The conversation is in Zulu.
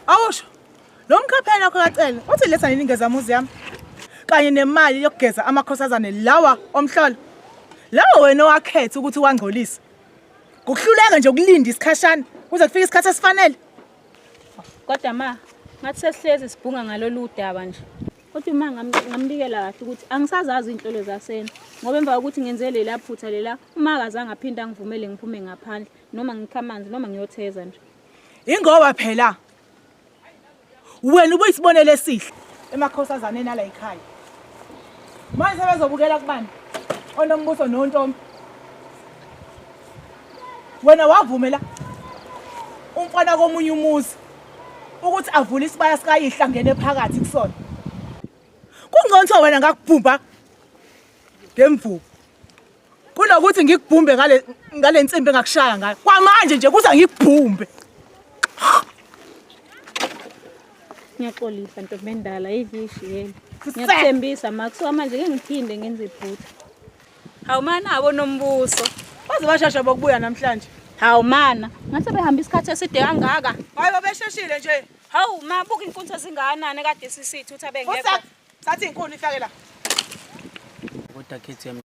Awusho. Lo mkhaphela wakho kacele uthi letha nini ingezamuzi yami kanye nemali yokugeza amakhosazane lawa omhlolo. Lawo wena owakhetha ukuthi wangcolise. Ngokuhluleka nje ukulinda isikhashana kuze kufike isikhathi esifanele. Kodwa ma, ngathi sesihlezi sibhunga ngalolu daba nje. Kodwa uma ngambikela kahle ukuthi angisazazi iy'nhlolo zasena ngoba emva kokuthi ngenze lela phutha lela uma akazange aphinde angivumele ngiphume ngaphandle noma ngikhe amanzi noma ngiyotheza nje. Ingoba phela wena ubuyisibonelo esihle emakhosazaneni ala ekhaya. Manje sebezobukela kubani? Onombuso nontombi. Wena wavumela umfana komunye umuzi ukuthi avule isibaya sikayihla angene phakathi kusona. Kungcono wena ngakubhumba ngemvubu. Kunokuthi ngikubhumbe ngale ngale nsimbi engakushaya ngayo. Kwamanje nje kuza ngikubhumbe. Ngiyaxolisa ntombi endala idlishi yena. Ngiyakuthembisa ma kusuka manje ngeke ngiphinde ngenze iphutha. Hawu mana abo nombuso. Baze bashesha bokubuya namhlanje. Hawu mana, ngathi behamba isikhathi eside kangaka. Hayi babesheshile nje. Hawu ma buka inkunzi ezingakanani kade sisithutha bengekho. Thatha inkuni ifake la. Kodwa khethi yami.